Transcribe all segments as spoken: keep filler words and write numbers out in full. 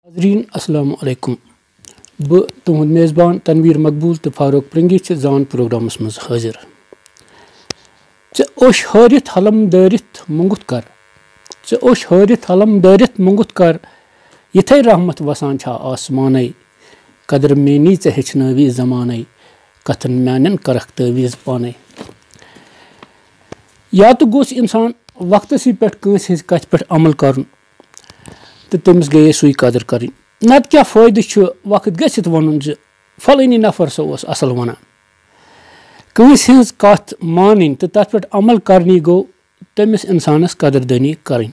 ناظرین، السلام علیکم۔ بہٕ تُہُنٛد میزبان تنویر مقبول تہٕ فاروق پرنگی چھِ زان پروگرامس منٛز حٲضِر۔ ژےٚ اوٚش ہٲرِتھ حلم دٲرِتھ مۄنٛگُتھ کر۔ ژےٚ اوٚش ہٲرِتھ حلم دٲرِتھ مۄنٛگُتھ کر۔ یِتھے رحمت وسان چھا آسمانے۔ قدر میٛٲنی ژےٚ ہیٚچھنٲوی زمانے۔ کتھن میٛانٮ۪ن کرکھ تٲویٖز پانے۔ یا تہٕ گوٚژھ انسان وقتسٕے پٮ۪ٹھ کٲنٛسہِ ہٕنٛزِ کتھِ پٮ۪ٹھ عمل کرُن، تہٕ تٔمِس گٔیے سُے قدٕر کرٕنۍ۔ نتہٕ کیٛاہ فٲیدٕ چھُ وقت گٔژھِتھ ونُن زِ فلٲنی نفر سا اوس اصل ونان؟ کٲنٛسہِ ہٕنٛز کتھ مانٕنۍ تہٕ تتھ پٮ۪ٹھ عمل کرنی گوٚو تٔمِس انسانس قدردٲنی کرٕنۍ۔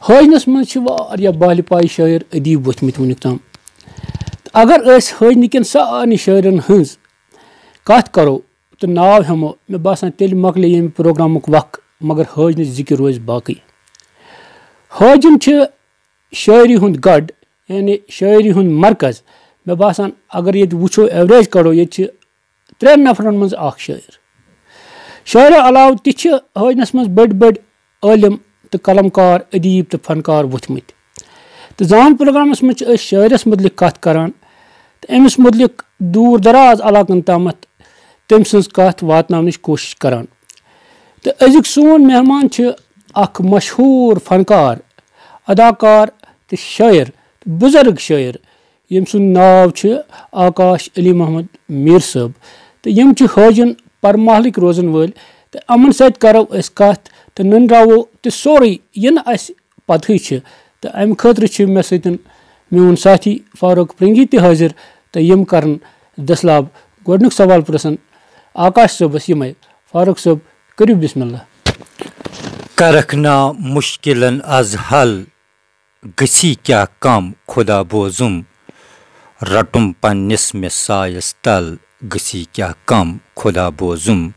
ہٲجنس منٛز چھِ واریاہ بالہِ پایہِ شٲعر ادیٖب وٕتھمٕتۍ وٕنیُک تام۔ تہٕ اگر أسۍ ہٲجنہٕ کٮ۪ن سارنٕے شٲعرن ہٕنٛز کتھ کرو، تہٕ ناو ہٮ۪مو، مےٚ باسان تیٚلہِ مۄکلہِ ییٚمہِ پروگرامُک وق، مگر ہٲجنٕچ ذِکِر روزِ باقٕے۔ ہٲجِن چھِ شٲعری ہُنٛد گڑھ، یعنی شٲعری ہُنٛد مرکز۔ مےٚ باسان اگر ییٚتہِ وٕچھو، ایوریج کڑو، ییٚتہِ چھِ ترٛٮ۪ن نفرن منٛز اکھ شٲعر۔ شٲعرو علاوٕ تہِ چھِ ہٲجنس منٛز بٔڑۍ بٔڑۍ عٲلم تہٕ قلم کار، ادیٖب تہٕ فنکار وٕتھمٕتۍ۔ تہٕ زان پروگرامس منٛز چھِ أسۍ شٲعرس مُتعلق کتھ کران تہٕ أمِس مُتعلق دوٗر دراز علاقن تامتھ تٔمۍ سٕنٛز کتھ واتناونٕچ کوٗشش کران۔ تہٕ أزیُک سون مہمان چھِ اکھ مشہوٗر فنکار، اداکار تہٕ شٲعر، بُزرگ شٲعر، ییٚمۍ سُنٛد ناو چھُ آکاش علی محمد میٖر صٲب۔ تہٕ یِم چھِ ہٲجِن پرمحلٕکۍ روزن وٲلۍ۔ تہٕ یِمن سۭتۍ کرو أسۍ کتھ تہٕ نٔنراوو تہِ سورُے، یہِ نہٕ اَسہِ پتہٕے چھِ۔ تہٕ امہِ خٲطرٕ چھِ مےٚ سۭتۍ میون ساتھی فاروق پرنگی تہِ حٲضِر، تہٕ یِم کرن دٔسلاب گۄڈٕنیُک سوال پرژھن آکاش صٲبس یِمے۔ فاروق صٲب، کٔرِو بسم اللہ۔ کرکھ نا مشکلن از حل، گژھی کیاہ کم خدا بوزُم۔ رٹُم پننِس مےٚ سایس تل، گژھی کیاہ کم خدا بوزُم۔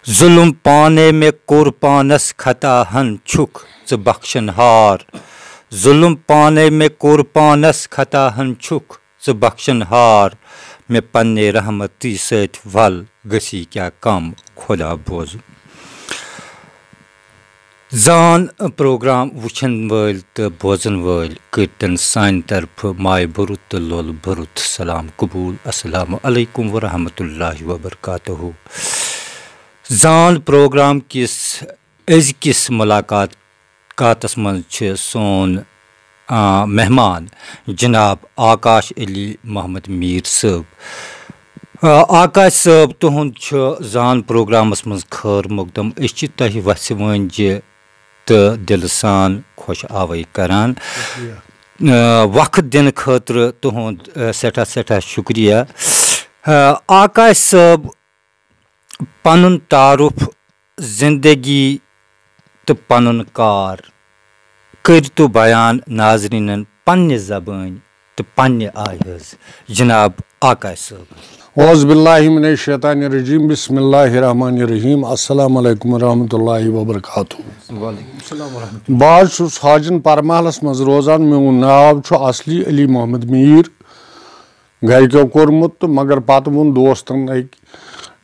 ظلم پانے مےٚ کوٚر پانس خطا ہن چھُکھ ژٕ بخشن ہار۔ ظلم پانے مےٚ کوٚر پانس خطا ہن چھُکھ ژٕ بخشن ہار۔ مےٚ پننے رحمتی سۭتۍ ول، گژھی کیاہ کم خدا بوزُم۔ زان پروگرام وٕچھن وٲلۍ تہٕ بوزن وٲلۍ کٔرۍ تن سانہِ طرفہٕ مایہِ بھرُت تہٕ لولہٕ بھرُت سلام قبول۔ السلام علیکم ورحمۃ اللہ وبرکاتہ۔ زان پروگرام کِس أزکِس ملاقات کاتس منٛز چھِ سون آ، مہمان جناب آکاش علی محمد میٖر صٲب۔ آ، آکاش صٲب، تُہُنٛد چھُ زان پروگرامس منٛز خٲر مقدم۔ أسۍ چھِ تۄہہِ وژھِ وٲنجہِ تہٕ دِلہٕ سان خۄش آوے کران۔ آ، وقت دِنہٕ خٲطرٕ تُہُنٛد آ، سٮ۪ٹھاہ سٮ۪ٹھاہ شُکریہ۔ آ، آکاش صٲب، پنُن تعارُف، زندگی تہٕ پنُن کار کٔرۍ تو بیان ناظرینن پننہِ زبٲنۍ تہٕ پننہِ آیہِ حظ، جناب آکاش صٲب۔ اعوذ باللہ من الشیطان الرجیم، بسم اللہ الرحمن الرحیم، السلام علیکم ورحمۃ اللہ وبرکاتہ۔ بہٕ حظ چھُس حاجن پرمحلس منٛز روزان، میون ناو چھُ اصلی علی محمد میٖر۔ گرِکیو کوٚرمُت تہٕ مگر پتہٕ ووٚن دوستن أکۍ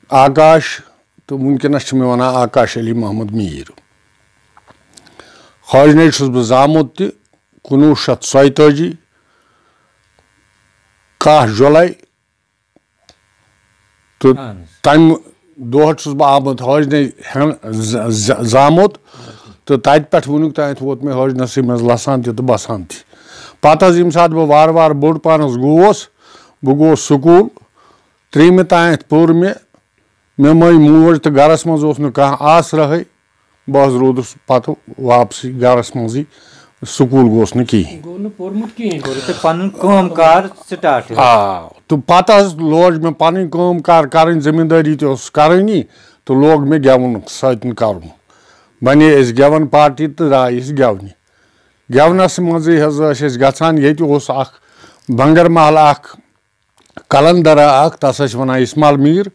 آکاش، تہٕ وٕنکیٚنَس چھِ مےٚ وَنان آکاش علی محمد میٖر۔ حٲجنَے چھُس بہٕ زامُت تہِ کُنوُہ شیٚتھ ژۄیتٲجی، کاہ جُلَے، تہٕ اہن حظ۔ تَمہِ دۄہ چھُس بہٕ آمُت حٲجنَے ہٮ۪ن-، ز-، ز-، زامُت، تہٕ تَتہِ پٮ۪ٹھ وٕنیُک تام ووت مےٚ حٲجنَسٕے منٛز لَسان تہِ تہٕ بَسان تہِ۔ پَتہٕ حظ ییٚمہِ ساتہٕ بہٕ وارٕ وارٕ بوٚڑ پانَس گوس، بہٕ گوس سکوٗل، ترٛیٚیِمہِ تام پوٚر مےٚ، مےٚ مٔج موج تہٕ گرس منٛز اوس نہٕ کانٛہہ آسرٲہٕے۔ بہٕ حظ روٗدُس پتہٕ واپسٕے گرس منٛزٕے، سکوٗل گوس نہٕ کِہیٖنۍ۔ گوٚو نہٕ پوٚرمُت کِہیٖنۍ، گوٚو نہٕ تہٕ پنُن کٲم کار سٹارٹ۔ آ، تہٕ پتہٕ حظ لوج مےٚ پنٕنۍ کٲم کار کرٕنۍ، زٔمیٖندٲری تہِ اوسُس کرٲنی، تہٕ لوگ مےٚ گٮ۪وُن سۭتۍ کرُن۔ بنے أسۍ گٮ۪وَن پارٹی تہٕ درٛاے أسۍ گٮ۪ونہِ۔ گٮ۪ونس منٛزٕے حظ ٲسۍ أسۍ گژھان، ییٚتہِ اوس اکھ بنگر محل اکھ قلندرا اکھ، تس ٲسۍ ونان اسمال میٖر۔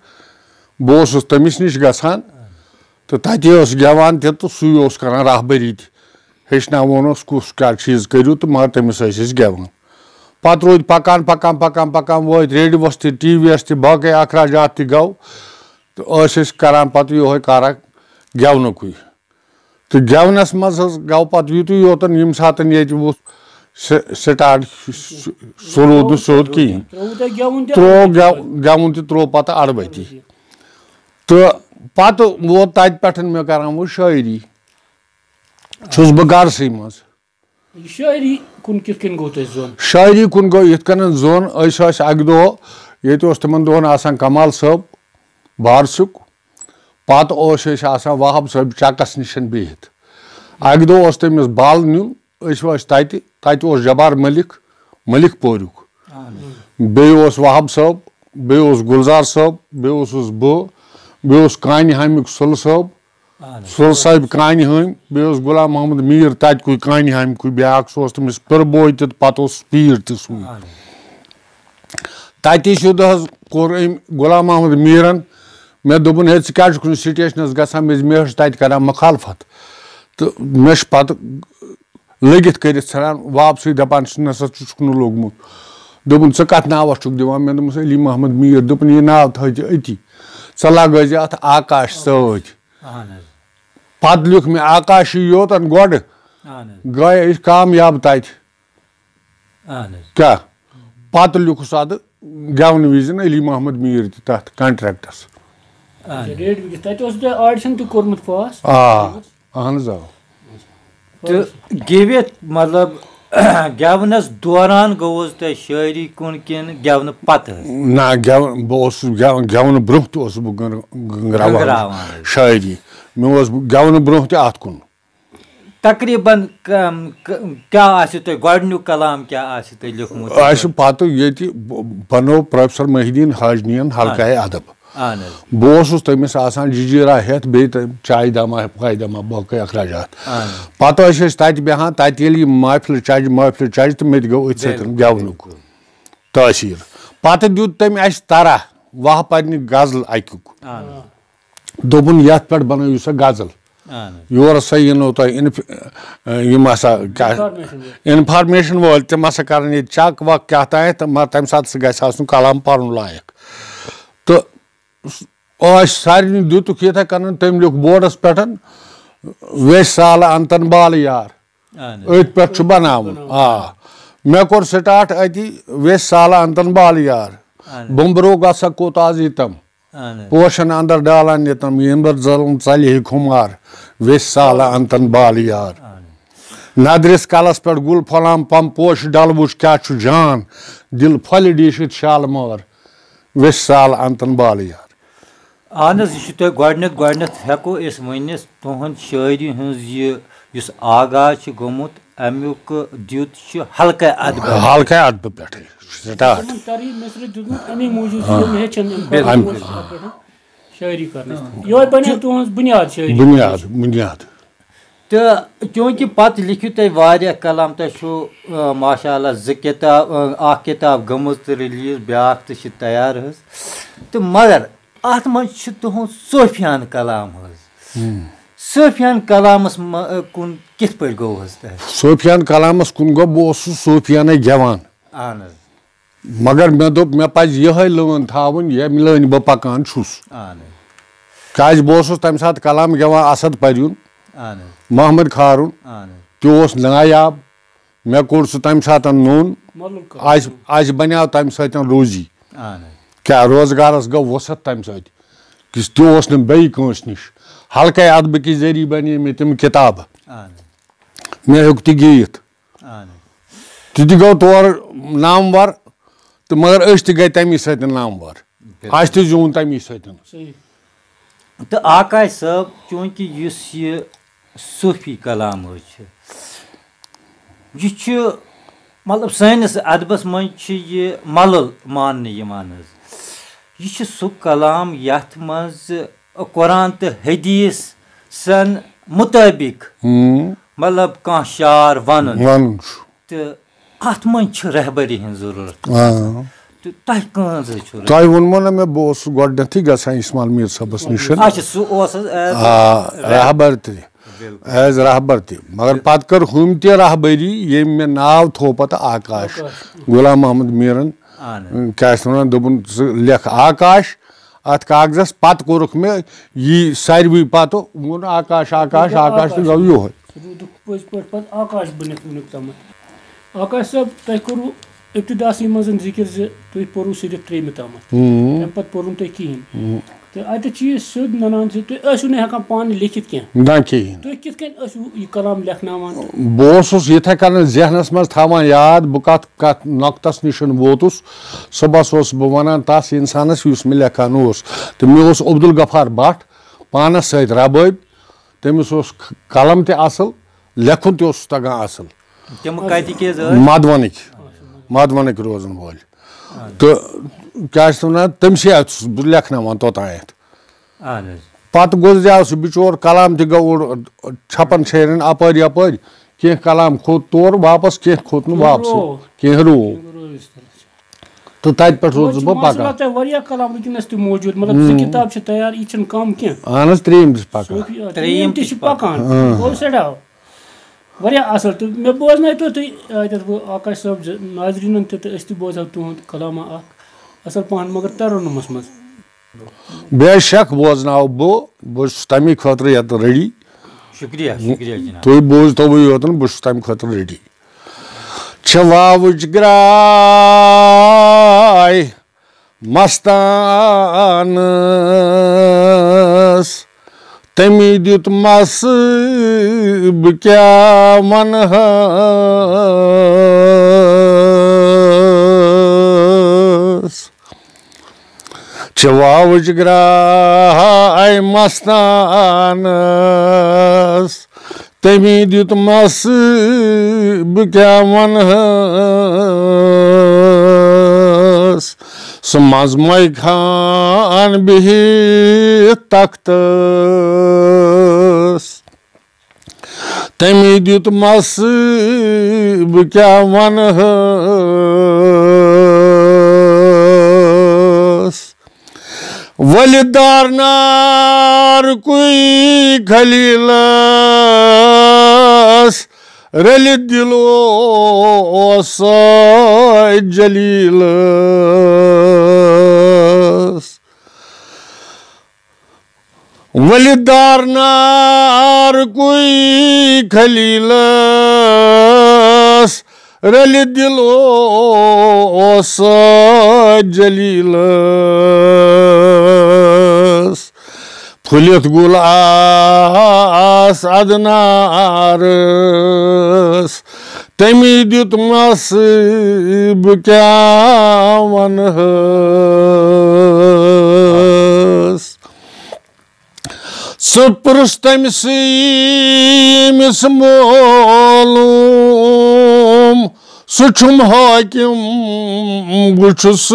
بہٕ اوسُس تٔمِس نِش گژھان تہٕ تَتہِ اوس گٮ۪وان تہِ تہٕ سُے اوس کران رہبری تہِ، ہیٚچھناوان اوس کُس کیٛاہ چیٖز کٔرِو تہٕ مگر تٔمِس ٲسۍ أسۍ گٮ۪وان۔ پتہٕ روٗدۍ پکان پکان پکان پکان وٲتۍ ریڈیوس تہِ، ٹی وی یس تہِ، باقٕے اخراجات تہِ گوٚو تہٕ ٲسۍ أسۍ کران پتہٕ یِہوے کارا گٮ۪ونُکُے۔ تہٕ گٮ۪ونَس منٛز حظ گوٚو پَتہٕ یُتُے یوتَن ییٚمہِ ساتَن ییٚتہِ وُچھ سٹارٹ، سُہ روٗد نہٕ سیوٚد کِہیٖنۍ۔ ترٛووُ تۄہہِ گٮ۪وُن تہِ ترٛوو اَڑبَتہِ۔ گٮ۪و-، گٮ۪وُن تہِ ترٛوو پَتہٕ اَڑبَتی۔ تہٕ پَتہٕ ووت تَتہِ پٮ۪ٹھ مےٚ کَران وۄنۍ شٲعری۔ چھُس بہٕ گَرسٕے منٛز۔ یہِ شٲعری کُن کِتھ کٔنۍ گوٚو تۄہہِ زوٚن؟ شٲعری کُن گوٚو یِتھ کٔنۍ زوٚن، أسۍ ٲسۍ اَکہِ دۄہ، ییٚتہِ اوس تِمَن دۄہَن آسان کمال صٲب بارسُک، پَتہٕ اوس اَسہِ آسان وہاب صٲب چَکَس نِش بِہِتھ۔ اَکہِ دۄہ اوس تٔمِس بَل نیُن، أسۍ ٲسۍ تَتہِ، تَتہِ اوس جبار مٔلِک، مٔلِک پوریُک۔ اہن حظ۔ بیٚیہِ اوس وہاب صٲب، بیٚیہِ اوس گُلزار صٲب، بیٚیہِ اوسُس بہٕ، بیٚیہِ اوس کانہِ حامیُک سُلہٕ صٲب، اہن حظ۔ سُلہٕ صٲب کانہِ حٲمۍ، بیٚیہِ اوس غلام محمد میٖر تَتہِ کُے کانہِ حامیُکُے بیٛاکھ، سُہ اوس تٔمِس پِرٕ بوے تہِ تہٕ پَتہٕ اوس پیٖر تہِ سُے۔ اہن حظ۔ تَتی چھُ دۄہَس کوٚر أمۍ غلام محمد میٖرَن مےٚ دوٚپُن، "ہے، ژٕ کیٛازِ چھُکھ نہٕ سٹیشنَس گژھان؟" مےٚ مےٚ ٲس تَتہِ کَران مُخالفت۔ تہٕ مےٚ چھُ پَتہٕ لٔگِتھ کٔرِتھ ژھٕنان، واپسٕے دَپان چھُس، "نہ سا، ژٕ چھُکھ نہٕ لوٚگمُت۔" دوٚپُن، "ژٕ کَتھ ناوَس چھُکھ دِوان؟" مےٚ دوٚپمَس، "علی محمد میٖر۔" دوٚپُن، "یہِ ناو تھٲیزِ أتی، ژٕ لَگٲیزِ اَتھ آکاش سۭتۍ۔" اہن حظ۔ پَتہٕ لیوٚکھ مےٚ آکاشٕے یوت گۄڈٕ، اہن حظ۔ گٔے أسۍ کامیاب تَتہِ۔ اہن حظ۔ کیٛاہ؟ پَتہٕ لیوٚکھُس اَدٕ گٮ۪ونہٕ وِزِ علی محمد میٖر تہِ تَتھ کانٹریکٹَس۔ اہن حظ۔ ریڈیو کِس، تَتہِ اوس تۄہہِ آڈیشن تہِ کوٚرمُت پاس؟ آ، اہن حظ، آ۔ تہٕ گیٚوِتھ، مطلب، گٮ۪ونَس دوران گوٚوُس تۄہہِ شٲعری کُن کِنہٕ گٮ۪ونہٕ پَتہٕ حظ؟ نہ، گٮ۪و-، بہٕ اوسُس گٮ۪و-، گٮ۪ونہٕ برٛونٛہہ تہِ اوسُس بہٕ گٔنٛر-، گٔنٛگراوان گٔنٛگراوان حظ۔ شٲعری۔ مےٚ اوس گٮ۪ونہٕ برٛونٛہہ تہِ اَتھ کُن۔ تقریباً کم-، ک-، کیٛاہ آسہِ تۄہہِ گۄڈٕنیُک کلام، کیٛاہ آسہِ تۄہہِ لیوٚکھمُت؟ اَسہِ پَتہٕ ییٚتہِ ب-، بَنوو پروفیسر محی الدیٖن حاجنیَن حلقہٕ ادب۔ اہن حظ۔ بہٕ اوسُس تٔمِس آسان ججیٖرا ہٮ۪تھ، بیٚیہِ تہِ چایہِ دما، پایہِ دما، باقٕے اخراجات۔ اہن حظ۔ پَتہٕ ٲسۍ أسۍ تَتہِ بیٚہان، تَتہِ ییٚلہِ یہِ محفِل چجہِ، محفِل چجہِ، تہٕ مےٚ تہِ گوٚو أتھۍ سۭتۍ بِلکُل، گٮ۪ونُک بِلکُل۔ تٲثیٖر۔ پَتہٕ دیُت تٔمۍ اَسہِ طرح واہ پَرنہِ غزل اَکیُک۔ اہن حظ۔ دوٚپُن، "یَتھ پٮ۪ٹھ بَنٲیِو سا غزل۔" اہن حظ۔ یورٕ سا یِنو تۄہہِ اِنف-، یِم ہسا کیٛاہ، انفارمیشن وٲلۍ۔ انفارمیشن وٲلۍ، تِم ہسا کرن ییٚتہِ چیک وک کیٛاہ تام، تہٕ مگر تَمہِ ساتہٕ سُہ گژھِ آسُن کلام پَرُن لایق۔ تہٕ ٲسۍ سارنٕے دیُتُکھ یِتھَے کٔنۍ، تٔمۍ لیوٚکھ بورڈَس پٮ۪ٹھ، "ویٚسۍ سالہٕ اَنتَن بالہٕ یار۔" اہن حظ۔ أتھۍ پٮ۪ٹھ چھُ بَناوُن۔ آ، مےٚ کوٚر سٹارٹ أتی، "ویٚسۍ سالہٕ اَنتَن بالہٕ یار۔" اہن حظ۔ بُمبرو گژھا کوٚت آز یہِ تِم۔ اہن حظ۔ پوشن اندر ڈالان یتم، یمبر ظلم ژلہِ ہے خمار، ویسۍ سالہ انتن بالہٕ یار۔ اہن حظ۔ ندرِس کلس پٮ۪ٹھ گُل پھۄلان پم پوش ڈل وُچھ کیٛاہ چھُ جان، دل پھۄلہِ ڈیٖشِتھ شالہٕ مار، ویسۍ سالہٕ انتن بالہٕ یار۔ اہن حظ، یہِ چھُ تۄہہِ گۄڈٕنٮ۪تھ، گۄڈٕنٮ۪تھ ہٮ۪کو أسۍ ؤنِتھ، تُہنٛد شٲعری ہٕنٛز یہِ یُس آغاز چھُ گوٚمُت، اَمیُک دیُت چھُ حلقہ ادبہٕ۔ حلقہ ادبہٕ پٮ۪ٹھٕے سٹارٹ۔ تِمن ترغیب مصرٕ دیُتمُت اَمی موٗجوٗب زِ یِم ہیٚچھن، یِم پَرن اَمہِ یِمن پٮ۪ٹھ۔ پَتہٕ پٮ۪ٹھ شٲعری کرنٕچ۔ یِہوٚے بنے تُہٕنٛز بُنیاد شٲعری بُنیاد، ہٕنٛز۔ بُنیاد۔ تہٕ چوٗنٛکہِ پتہٕ لیکھِو تۄہہِ واریاہ کلام، تۄہہِ چھُو، آ، ماشاء اللہ زٕ کِتاب، آ، اکھ کِتاب گٔمٕژ تہٕ ریلیٖز، بیٛاکھ تہِ چھِ تیار حظ۔ تہٕ مگر اتھ منٛز چھُ تُہُنٛد صوفیانہٕ کلام حظ۔ ہم۔ صوفیانہٕ کلامس ما-، کُن کِتھ پٲٹھۍ گوٚو حظ تۄہہِ؟ صوفیانہٕ کلامس کُن گوٚو، بہٕ اوسُس صوفیانَے گٮ۪وان۔ اہن حظ۔ مگر مےٚ دوٚپ، مےٚ پزِ یِہوٚے لٲن تھاوٕنۍ، ییٚمہِ لٲنہِ بہٕ پکان چھُس۔ اہن حظ۔ کیازِ بہٕ اوسُس تمہِ ساتہٕ کلام گٮ۪وان اسد پریُن، اہن حظ۔ محمد کھارُن، اہن حظ۔ تہِ اوس نایاب۔ مےٚ کوٚڑ سُہ تَمہِ ساتہٕ نوٚن۔ مۄلُل کَتھ۔ اَسہِ، اَسہِ بَنیٛاو تَمہِ سۭتۍ روزی۔ اَہَن حظ۔ کیٛاہ روزگارَس گوٚو وُسعت تَمہِ سۭتۍ، کہِ تہِ اوس نہٕ بیٚیہِ کٲنٛسہِ نِش۔ حلقَے ادبہٕ کہِ ذٔریعہٕ بَنے مےٚ تِم کِتابہٕ۔ اَہَن حظ۔ مےٚ ہیوٚک تہِ گیٖتھ۔ اَہَن حظ۔ تہِ تہِ گوٚو تورٕ نامور، تہٕ مگر أسۍ تہِ گٔے تَمی سۭتۍ نامور۔ بِلکُل۔ اَسہِ تہِ زیوٗن تَمی سۭتۍ۔ صحیح۔ تہٕ آکاش صٲب، چوٗنٛکہِ یُس یہِ صوٗفی کلام حظ چھِ، یہِ چھُ، مطلب، سٲنِس ادبس منٛز چھُ یہِ ملُل ماننہٕ یِوان حظ۔ یہِ چھُ سُہ کلام یتھ منٛز قرآن تہٕ حدیثن مطٲبق، ہُم۔ مطلب، کانٛہہ شعر ونُن۔ ونُن چھُ۔ تہٕ اتھ منٛز چھِ رہبری ہٕنٛز ضروٗرت۔ آ۔ تہٕ تۄہہِ کٕہٕنٛز حظ چھُو رہبری؟ تۄہہِ ووٚنمو نہ مےٚ، بہٕ اوسُس گۄڈٕنٮ۪تھٕے گژھان اسمال میٖر صٲبَس نِش۔ اچھا، سُہ اوس حظ as آ، رہبر۔ رہبر تہِ۔ بِلکُل۔ As رہبر تہِ۔ مگر پتہٕ کٔر ہُمۍ تہِ رہبری، ییٚمۍ مےٚ ناو تھوٚو پتہٕ آکاش۔ آکاش۔ غلام محمد میٖرن۔ اہن حظ۔ کیٛاہ چھِ وَنان، دوٚپُن، "ژٕ لیکھ آکاش اَتھ کاغذَس۔" پَتہٕ کوٚرُکھ مےٚ یی ساروٕے پَتہٕ، ووٚن، "آکاش، آکاش، آکاش"، تہٕ گوٚو یِہوٚے۔ سُہ روٗدُکھ پٔزۍ پٲٹھۍ پَتہٕ آکاش بٔنِتھ وٕنیُک تامَتھ۔ آکاش صٲب، تۄہہِ کوٚروٕ ابتداسٕے منٛز ذِکِر زِ تُہۍ پوٚروٕ صرف ترٛیٚیِمہِ تامَتھ۔ ہُم۔ تَمہِ پَتہٕ پوٚر نہٕ تۄہہِ کِہیٖنۍ۔ ہُم۔ تہٕ اَتہِ چھِ یہِ سیوٚد نَنان زِ تُہۍ ٲسِو نہٕ ہٮ۪کان پانہٕ لیکھِتھ کینٛہہ۔ نہ کِہیٖنۍ۔ تُہۍ کِتھ کٔنۍ ٲسِو یہِ کلام لیکھناوان؟ بہٕ اوسُس یِتھَے کٔنۍ ذہنَس منٛز تھاوان یاد، بہٕ کَتھ، کَتھ نۄقطَس نِش ووتُس۔ صُبحَس اوسُس بہٕ وَنان تَس اِنسانَس، یُس مےٚ لیکھان اوس۔ تہٕ مےٚ اوس عبدالغفار بٹ پانَس سۭتۍ ربٲبۍ۔ تٔمِس اوس ک-، قلم تہِ اَصٕل، لیکھُن تہِ اوسُس تَگان اَصٕل۔ تِم کَتِکۍ حظ ٲسۍ؟ مدوَنٕکۍ، مدوَنٕکۍ روزَن وٲلۍ۔ تہٕ کیٛاہ چھِ وَنان، تٔمۍ سٕے اَتھِ چھُس بہٕ لیکھناوان توٚتانٮ۪تھ۔ اَہَن حظ۔ پَتہٕ گوٚو زِ سُہ بِچور کلام تہِ گوٚو اوٚڑ چھَپَن شیرٮ۪ن اَپٲرۍ یَپٲرۍ، کینٛہہ کلام کھوٚت تورٕ واپَس، کینٛہہ کھوٚت نہٕ کینٛہہ واپَسٕے، روو۔ کینٛہہ روو۔ کینٛہہ روو أسۍ تَلَس۔ تہٕ تَتہِ پٮ۪ٹھ وۄنۍ روٗدُس چھِ بہٕ ماشاء اللہ پَکان۔ تۄہہِ واریاہ کلام وٕنکیٚنَس تہِ موٗجوٗد، مطلب، زٕ ہُم۔ کِتاب چھِ تیار، یہِ چھِنہٕ کَم کینٛہہ۔ اہن حظ، ترٛیٚیِم تہِ چھِ پَکان۔ صوفی، آ، ترٛیٚیِم ترٛیٚیِم تہِ تہِ چھِ چھِ پَکان۔ پَکان۔ اہن۔ گوٚو سٮ۪ٹھاہ۔ واریاہ اَصٕل۔ تہٕ مےٚ بوزنٲیتو تُہۍ، آ، یَتھ بہٕ آکاش صٲب زِ ناظریٖنَن تہِ تہٕ أسۍ تہِ بوزہو تُہُنٛد کلامہ اَکھ اَصٕل پَہَن، مگر ترنُمَس منٛز۔ بے شک بوزناوٕ بہٕ، بہٕ چھُس تَمی خٲطرٕ یَتھ ریڈی۔ شُکریہ، شُکریہ جِناب۔ تُہۍ بوٗزتوٕے یوتَن، بہٕ چھُس تَمہِ خٲطرٕ ریڈی۔ چھِ واوٕچ گرٛاے مستانس، تٔمی دیُت مس، بہٕ کیٛاہ ونہس۔ چھِ واوٕچ گرٛاے مستانس، تٔمی دیُت مس، بہٕ کیٛاہ ونہس۔ سُہ منٛزمَے خان بِہِتھ تختس، تٔمی دیُت مس، بہٕ کیٛاہ ونہس۔ ؤلِتھ دارنار کُے خلیٖلس، رٔلِتھ دِل اوس سۭتۍ جلیٖلس۔ ؤلِتھ دارنار کُے خلیٖلس، رٔلِتھ دِل اوس سۭتۍ جلیٖلس۔ پھُلِتھ گُل آس ادنارس، تٔمی دیُت مس، بہٕ کیٛاہ ونہس۔ ژٕ پرُژھ تٔمۍ سٕے ییٚمِس معلوٗم، سُہ چھُم حٲکِم، بہٕ چھُس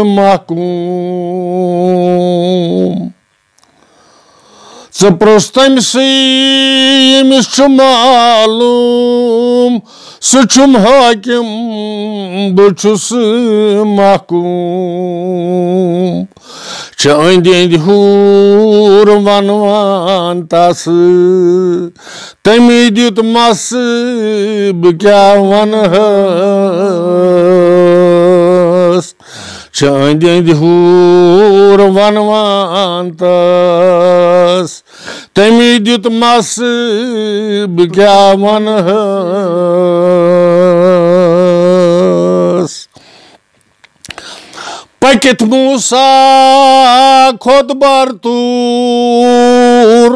محکوٗم۔ ژٕ پرُژھ تٔمۍ سٕے ییٚمِس چھُ معلوٗم، سُہ چھُم حٲکِم، بہٕ چھُس محکوٗم۔ چھِ أنٛدۍ أنٛدۍ حوٗر وَنوان تَس، تٔمی دیُت مَس، بہٕ کیٛاہ وَنہَس۔ چھِ أنٛدۍ أنٛدۍ حوٗر وَنوان تَس، تٔمی دیُت مَس، بہٕ کیٛاہ وَنہَس۔ پٔکِتھ موسیٰ کھوٚت بر توٗر،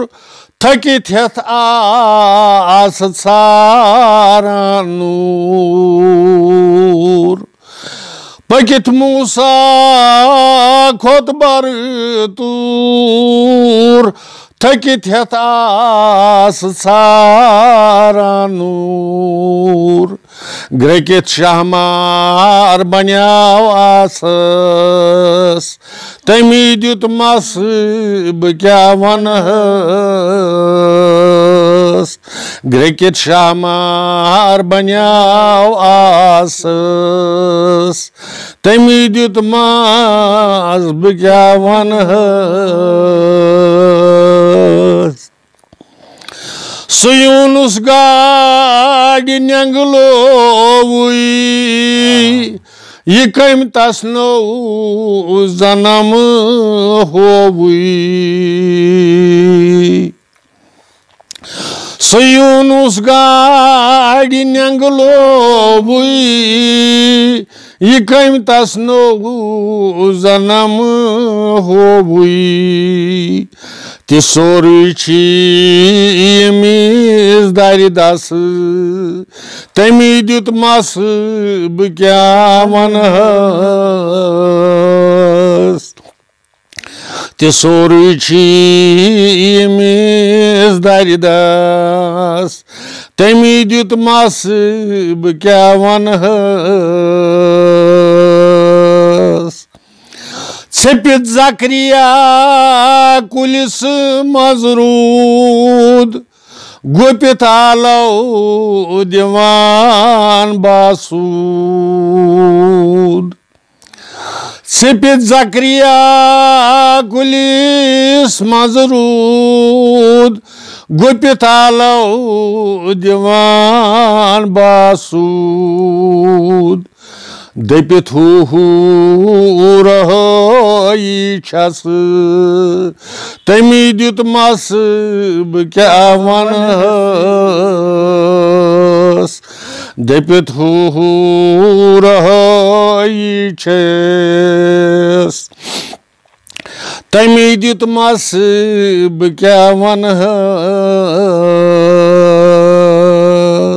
تھٔکِتھ ہٮ۪تھ آس ژھاران نوٗر۔ پٔکِتھ موسیٰ کھوٚت بر توٗر، تھٔکِتھ ہٮ۪تھ آس ژھاران نوٗر۔ گرٛکِتھ شاہ مار بنیاو آسس، تٔمی دیُت مَس، بہٕ کیٛاہ وَنہَس۔ گرٛکِتھ شاہ مار بنیاو آسس، تٔمی دیُت مَس، بہٕ کیٛاہ وَنہَس۔ سُہ یوٗنُس گاڈِ نٮ۪نٛگہٕ لووُے، یہِ کٔمۍ تَس نوٚو زنم ہووُے۔ سُہ یوٗنُس گاڑِ نٮ۪نٛگہٕ لوبُے، یہِ کٔمۍ تس نوٚو زنم ہووُے۔ تہِ سورُے چھِ ییٚمِس دَرِ دَس، تٔمی دیُت مَس، بہٕ کیٛاہ وَنہٕ ہس۔ تہِ سورُے چھِ ییٚمِس دَرِ دَس، تٔمی دیُت مَس، بہٕ کیٛاہ وَنہٕ ہس۔ ژھیٚپِتھ زکریا کُلِس منٛز روٗد، گوٚپِتھ آلو دِوان باسوٗد۔ ژھیٚپِتھ زکریا کُلِس منٛز روٗد، گوٚپِتھ آلو دِوان باسوٗد۔ دٔپِتھ ہو ہو رہٲیی چھَس، تٔمی دیُت مَس، بہٕ کیٛاہ وَنہٕ ہس۔ دٔپِتھ ہو ہو رہٲیی چھَس، تٔمی دیُت مَس، بہٕ کیٛاہ وَنہٕ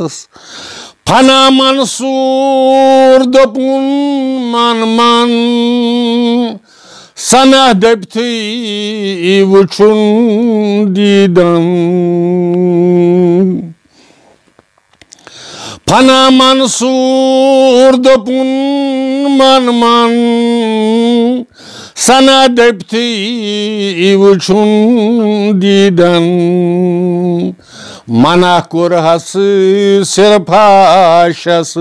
ہس۔ فنا منصور دوٚپُن، من من، سنہ دٔپتھٕے وٕچھُن دیٖدن۔ فنا منصور دوٚپُن، من من، سنہ دٔپتھٕے وٕچھُن دیٖدن۔ منع کوٚرہس صرف آشس،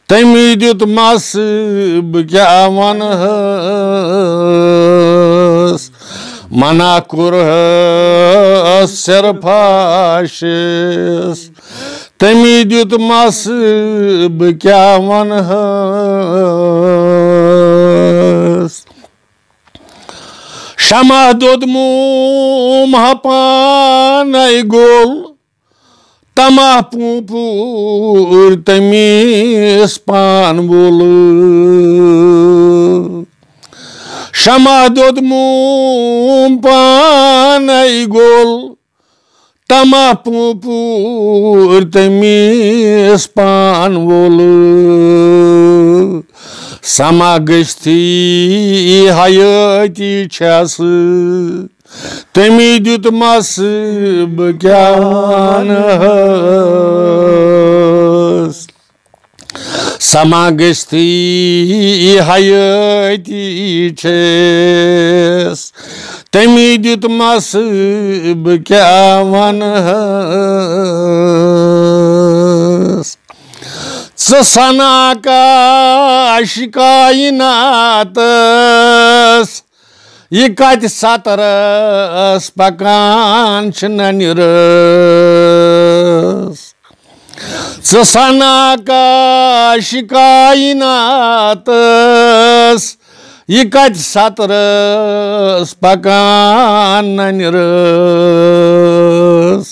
تٔمی دیُت مَس، بہٕ کیٛاہ وَنہٕ ہس۔ منع کوٚرہس صرف آشس، تٔمی دیُت مَس، بہٕ کیٛاہ وَنہٕ ہس۔ شمع دوٚد موم ہا پانے گوٚل، تماہ پوٗپوٗر تٔمِس پان وول۔ شمع دوٚد موم پانے گوٚل، تماہ پوٗپوٗر تٔمِس پان وول۔ سما گٔژھتھٕے حیٲتی چھَس، تٔمی دیُت مَس، بہٕ کیٛاہ وَنہٕ ہس۔ سما گٔژھتھٕے حیٲتی چھَس، تٔمی دیُت مَس، بہٕ کیٛاہ وَنہٕ ہس۔ ژٕ سنا کاش کایناتس، یہِ کتہِ سترس پکان چھِ ننہِ رٲژ۔ ژٕ سنا کاش کایناتس، یہِ کتہِ سترس پکان ننہِ رٲژ۔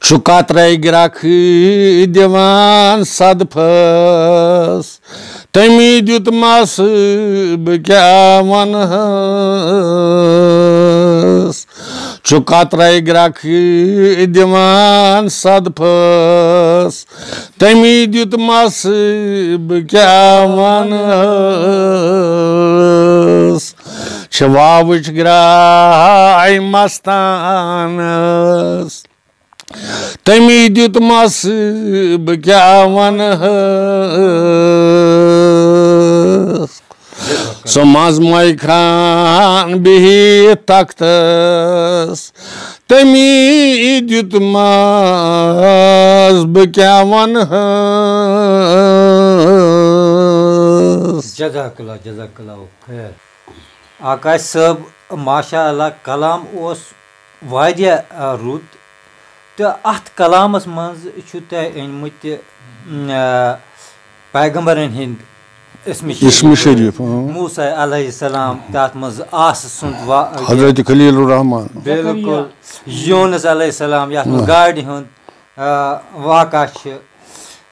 چھُ قطرے گرٛکھ دِوان صدفس، تٔمی دیُت مَس، بہٕ کیٛاہ وَنہٕ ہس۔ چھُ قطرے گرٛکھ دِوان صدفس، تٔمی دیُت مَس، بہٕ کیٛاہ وَنہٕ ہس۔ چھِ واوٕچ گرٛاے مستانس، تٔمی دیُت مَس، بہٕ کیٛاہ وَنہٕ ہس۔ سُہ منٛزمَے کھران بِہِتھ تختس، تٔمی دیُت مَس، بہٕ کیٛاہ وَنہٕ ہس۔ جزاک اللہ، جزاک اللہ خیر۔ آکاش صٲب، ماشاء اللہ، کلام اوس واریاہ، آ، رُت، تہٕ اَتھ کلامَس منٛز چھُ تۄہہِ أنۍ مٕتۍ، آ، پیغمبرَن ہٕنٛدۍ اسمِ اسمِ شریف۔ شریف، اۭں۔ موسیٰ علیہ السلام، تَتھ منٛز آسہٕ سُنٛد وا-، حضرت خلیل الرحمان۔ بالکل۔ یونس علیہ السلام، یَتھ منٛز اۭں۔ گاڈِ ہُنٛد، آ، واقعہ چھِ۔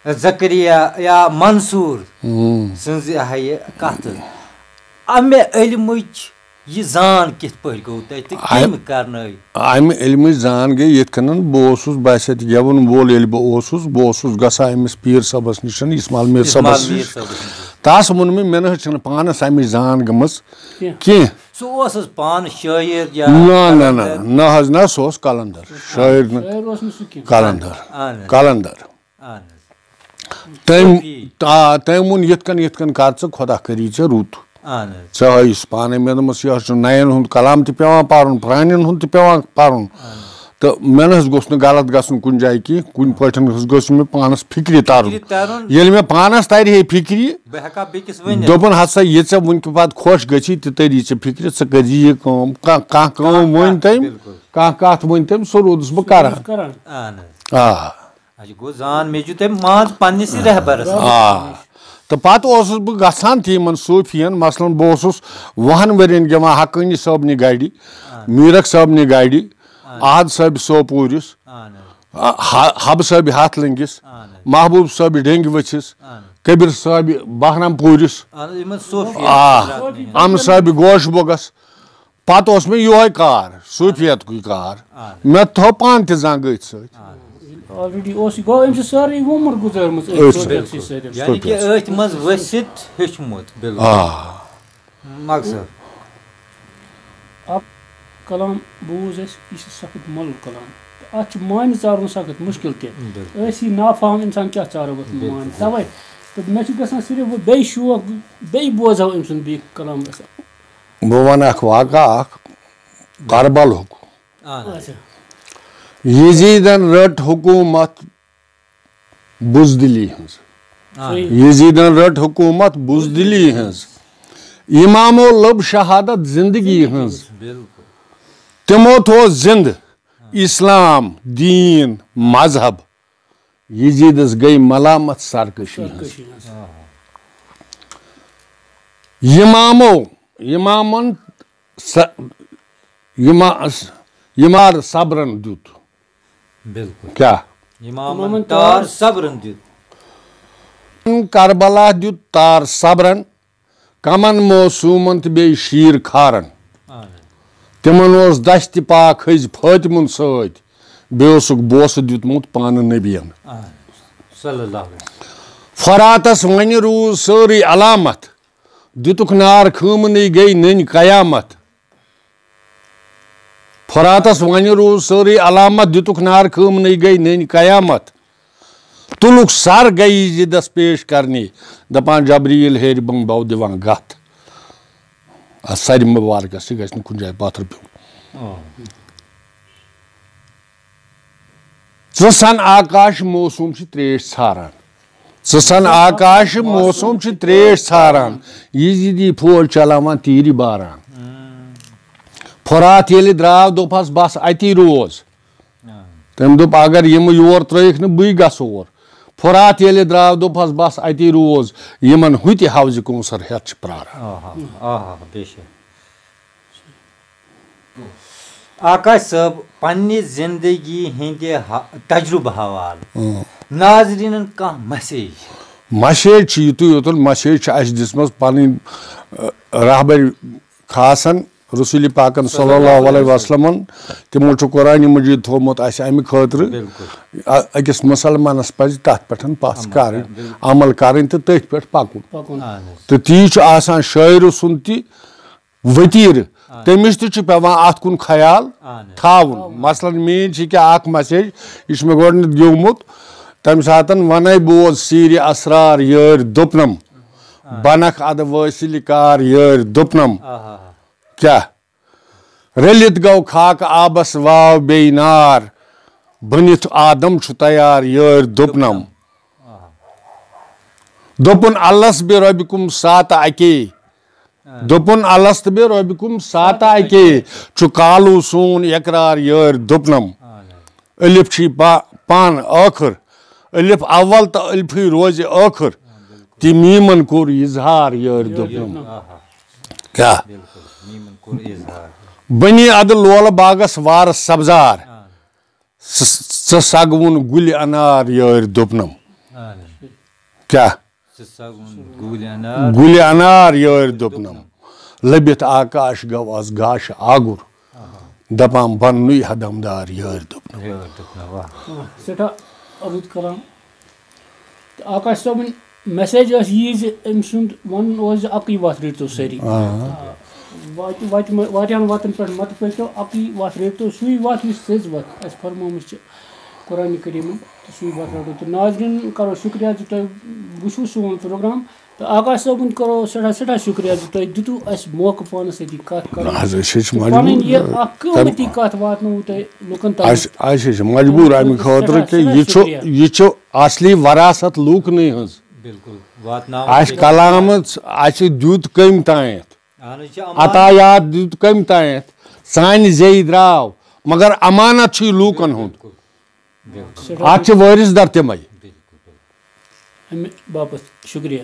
زکریا یا منصور اۭں۔ سٕنٛز یہِ ہا یہِ کَتھ۔ اَمہِ علمٕچ یہِ زان کِتھ پٲٹھۍ گوٚو تۄہہِ تہٕ اَ-، کٔمۍ کرنٲے؟ اَمہِ علمٕچ زان گٔے یِتھ کٔنۍ بہٕ اوسُس، بہٕ آسہِ اَتہِ گٮ۪وَن وول ییٚلہِ بہٕ اوسُس، بہٕ اوسُس گژھان أمِس پیٖر صٲبَس نِش، اِسماعیل میٖر اِسماعیل صٲبَس میٖر نِش۔ صٲبَس نِش۔ تَس ووٚن مےٚ، مےٚ نہ حظ چھَنہٕ پانَس اَمِچ زان گٔمٕژ کینٛہہ۔ کینٛہہ۔ سُہ اوس حظ پانہٕ شٲعر یا نہ، نہ، نہ، قلندر؟ نہ حظ، نہ، سُہ اوس قلندر، شٲعر نہٕ۔ شٲعر اوس نہٕ سُہ کینٛہہ۔ قلندر۔ اہن حظ۔ قلندر۔ اہن حظ۔ تٔمۍ، صوفی۔ آ، تٔمۍ ووٚن، یِتھ کٔنۍ، یِتھ کٔنۍ کر ژٕ، خۄدا کٔری ژےٚ رُت۔ اہن حظ۔ ژےٚ ہٲیِس پانَے مےٚ دوٚپمَس، یہِ حظ چھُ نَیَن ہُنٛد کلام تہِ پٮ۪وان پَرُن، پرٛانٮ۪ن ہُنٛد تہِ پٮ۪وان پَرُن۔ اہن حظ۔ تہٕ مےٚ نہ حظ گوٚژھ نہٕ غلط گژھُن کُنہِ جایہِ کینٛہہ، کُنہِ پٲٹھۍ حظ گوٚژھ مےٚ پانَس فِکرِ تَرُن۔ فِکرِ تَرُن۔ ییٚلہِ مےٚ پانَس تَرِ ہے فِکرِ، بہٕ ہٮ۪کہٕ ہا بیٚکِس ؤنِتھ۔ دوٚپُن، ہسا یہِ ژےٚ وٕنہِ کہِ پَتہٕ خۄش گژھی، تہِ تٔری ژےٚ فِکرِ، ژٕ کٔرۍ زِ یہِ کٲم۔ کانٛہہ، کانٛہہ کٲم کانٛہہ ؤنۍ کَتھ، تٔمۍ، بِلکُل۔ کانٛہہ کَتھ ؤنۍ تٔمۍ، سُہ روٗدُس بہٕ کران۔ کران۔ اہن حظ۔ آ۔ اچھا، گوٚو زان میجوٗ تٔمۍ مان ژٕ پننِسٕے رہبرس۔ آ۔ تہٕ پتہٕ اوسُس بہٕ گژھان تہِ یِمن صوٗفین، مثلاً بہٕ اوسُس وُہن ؤرین گٮ۪وان حقٲنی صٲبنہِ گرِ، آ۔ میٖرک صٲبنہِ گرِ، آ۔ احد صٲبِ سوپوٗرِس، آ، نہ۔ آ، ح-، حبہٕ صٲبِ ہتھ لٔنٛگِس، آ، نہ۔ محبوٗب صٲبِ ڈیٚنٛگۍ ؤژھِس، آ، نہ۔ کبیر صٲبِ بہرم پوٗرِس، آ، نہ، یِمن صوٗفین آ، حضراتن ہٕنٛدۍ۔ امہٕ صٲبِ گوش بوگس۔ پتہٕ اوس مےٚ یِہوے کار، صوٗفیتکُے کار۔ آ۔ مےٚ تھوٚو پانہٕ تہِ زانٛگہٕ أتھۍ سۭتۍ۔ آ۔ Already اوس یہِ، گوٚو أمۍ چھِ سٲرٕے عمر گُزٲرمٕژ أتھۍ أتھۍ صوٗفیتسٕے سۭتۍ۔ سۭتۍ۔ یعنی کہِ صوٗفیت۔ أتھۍ منٛز ؤسِتھ ہیوٚچھمُت، بِلکُل۔ آ۔ مقصد۔ اکھ کلام بوٗز اَسہِ، یہِ چھِ سخت مۄلُل کلام۔ تہٕ اَتھ چھُ معنی ژارُن سخت مُشکِل تہِ۔ بِلکُل۔ أسۍ ہی نافہم اِنسان کیٛاہ ژارو اَتھ بِلکُل۔ معنی؟ تَوَے۔ تہٕ مےٚ چھُ گژھان صرف وۄنۍ بیٚیہِ شوق، بیٚیہِ بوزہو أمۍ سُنٛد بیٚیہِ کلام گژھان۔ بہٕ وَنہٕ اکھ واقعہ اکھ کربلُک۔ اہن حظ۔ اچھا۔ یزیدن رٔٹ حکوٗمت بزدلی ہٕنٛز۔ اہن حظ۔ یزیدن رٔٹ حکوٗمت بزدلی ہٕنٛز۔ امامو لٔب شہادت زندگی ہٕنٛز۔ بِلکُل۔ تِمو تھوو زِندٕ اسلام، دیٖن، مذہب۔ یزیدس گٔے ملامت سرکشی ہٕنٛز۔ سرکشی ہٕنٛز۔ یمامو، یمامن س-، یما-، یمار صبرن دیُت۔ بِلکُل۔ کیٛاہ؟ یمامن یمامن تار تار صبرن دیُت۔ کربلا دیُت تار صبرن، کمن معصومن تہٕ بیٚیہِ شیٖر کھارن۔ اہن حظ۔ تِمن اوس دستِ پاک حٔزۍ فٲطمُن سۭتۍ، بیٚیہِ اوسُکھ بوسہٕ دیُتمُت پانہٕ نبین۔ اہن حظ۔ صلی اللہ علیہ وسلم۔ فراتس وۄنۍ روٗز سٲرٕے علامت، دِتُکھ نار خٲمنٕے گٔے نٔنۍ قیامت۔ فراتس وۄنۍ روٗز سٲرٕے علامت، دِتُکھ نار خٲمنٕے گٔے نٔنۍ قیامت۔ تُلُکھ سر گٔے یزیدس پیش کرنہِ، دپان جبریل ہیرِ بم بو دِوان گتھ۔ اتھ سرِ مبارکس تہِ گژھِ نہٕ کُنہِ جایہِ پتھر پیوٚن۔ آ۔ ژٕ سن آکاش موسم چھِ تریش ژھاران۔ ژٕ سن آکاش موسم چھِ تریش ژھاران۔ یزیدی پھول چلاوان تیٖرِ باران۔ فرات ییٚلہِ درٛاو، دوٚپہس، بس اتی روز۔ آ۔ تٔمۍ دوٚپ، اگر یِم یور ترٲیِکھ نہٕ، بٕے گژھٕ اور۔ فرات ییٚلہِ درٛاو، دوٚپہس، بس اتی روز۔ یِمن ہُتہِ حوضِ کوثر ہٮ۪تھ چھِ پراران۔ آہا، آہا، بے شک۔ آکاش صٲب، پننہِ زندگی ہٕنٛدِ ح-، تجربہٕ حوالہٕ اۭں۔ ناظریٖنن کانٛہہ message؟ Message چھِ یِتُے یوتن، message چھِ اَسہِ دِژمٕژ پنٕنۍ، ٲ، رہبر خاصن رسول پاکن صلی اللہ علیہ وسلمن۔ تِمو چھُ قرآن مجید تھوٚومُت اَسہِ اَمہِ خٲطرٕ، بِلکُل۔ أ-، أکِس مُسلمانس پزِ تتھ پٮ۪ٹھ پژھ عمل کرٕنۍ، کرٕنۍ، بِلکُل۔ عمل کرٕنۍ تہٕ تٔتھۍ پٮ۪ٹھ پکُن۔ پکُن۔ اہن حظ۔ تہٕ تی چھُ آسان شٲعرٕ سُنٛد تہِ وتیرٕ۔ آ۔ تٔمِس تہِ چھُ پٮ۪وان اَتھ کُن خیال آ، نہ۔ تھاوُن۔ تھاوُن۔ مثلاً میٛٲنۍ چھِ کیٛاہ اَکھ message، یہِ چھُ مےٚ گۄڈٕنٮ۪تھ گیومُت، تَمہِ ساتَن وَنَے بوز سیٖرِ اسرار یٲرۍ دوٚپنَم، آ۔ بَنَکھ اَدٕ وٲصِلہِ کار یٲرۍ دوٚپنَم۔ آ، آ، آ۔ کیٛاہ؟ رٔلِتھ گوٚو خاکہٕ آبَس واو بیٚیہِ نار، بٔنِتھ آدم چھُ تیار یٲرۍ دوٚپنَم۔ آ۔ دوٚپُن الس بہِ رۄبہِ کُم ساتہٕ اَکے۔ آ۔ دوٚپُن الست بہِ رۄبہِ کُم ساتہٕ اَکے، چھُ کالو سون اقرار یٲرۍ دوٚپنم۔ آ، نہ۔ الف چھُے پا-، پان ٲخر، الف اول تہٕ الفٕے روزِ ٲخر۔ آ، بِلکُل۔ تہِ میٖمن کوٚر اظہار یٲرۍ دوٚپنم۔ آہا، کیٛاہ؟ بِلکُل، میٖمن کوٚر اظہار۔ بنی ادٕ لولہٕ باغس وارٕ سبزار۔ آ، ژٕ ژٕ سگوُن گُلہِ انار یٲرۍ دوٚپنم۔ آ، کیٛاہ؟ ژٕ سا ووٚن گُلۍ انار۔ گُلہِ انار یٲرۍ دوٚپنم۔ لٔبِتھ آکاش گوٚو از گاشہٕ آگُر۔ دپان بننُے ہدمدار یٲرۍ دوٚپنم۔ یٲرۍ دوٚپنم، واہ۔ سٮ۪ٹھاہ رُت کلام۔ تہٕ آکاش صٲبٕنۍ میسیج ٲس یی زِ أمۍ سُنٛد وَنُن اوس زِ اَکٕے وَتھ رٔٹۍتو سٲری۔ آ، وَتہِ وَتہِ مہ- واریاہَن وَتَن پٮ۪ٹھ مَتہٕ پٔکۍتو، اَکٕے وَتھ رٔٹۍتو، سُے وَتھ یُس سیٚز وَتھ اَسہِ فرمٲومٕژ چھِ قرآنِ کریٖمَن، تہٕ سُے وَتھ رَٹو۔ تہٕ ناظریٖن کَرو شُکریہ زِ تۄہہِ وٕچھوٕ سون پروگرام، تہٕ آکاش صٲبُن کَرو سٮ۪ٹھاہ سٮ۪ٹھاہ شُکریہ زِ تۄہہِ دیُتوٕ اَسہِ موقعہٕ پانَس سۭتی کَتھ کَرُن۔ نہ حظ، أسۍ حظ چھِ تہٕ پَنٕنۍ یہِ مجبوٗر۔ اَکھ قۭمتی کَتھ واتنٲوٕو تۄہہِ لُکَن تام۔ اَسہِ اَسہِ حظ چھِ مجبوٗر اَمہِ خٲطرٕ کہِ یہِ چھُ یہِ چھُ اصلی وراثت لوٗکنٕے ہٕنٛز۔ بِلکُل، واتناوُن اَسہِ چھُ۔ کلامہٕ اَسہِ دیُت کٔمۍ تانٮ۪تھ، اہن حظ، یہِ چھِ امان-، عطایات دیُت کٔمۍ تانٮ۪تھ، سانہِ زیٚیہِ درٛاو، مگر امانت چھُ یہِ لوٗکن ہُنٛد۔ بِلکُل، اَتھ چھِ وٲرِث در تِمے۔ بِلکُل، بِلکُل۔ اَمہِ باپَتھ شُکریہ۔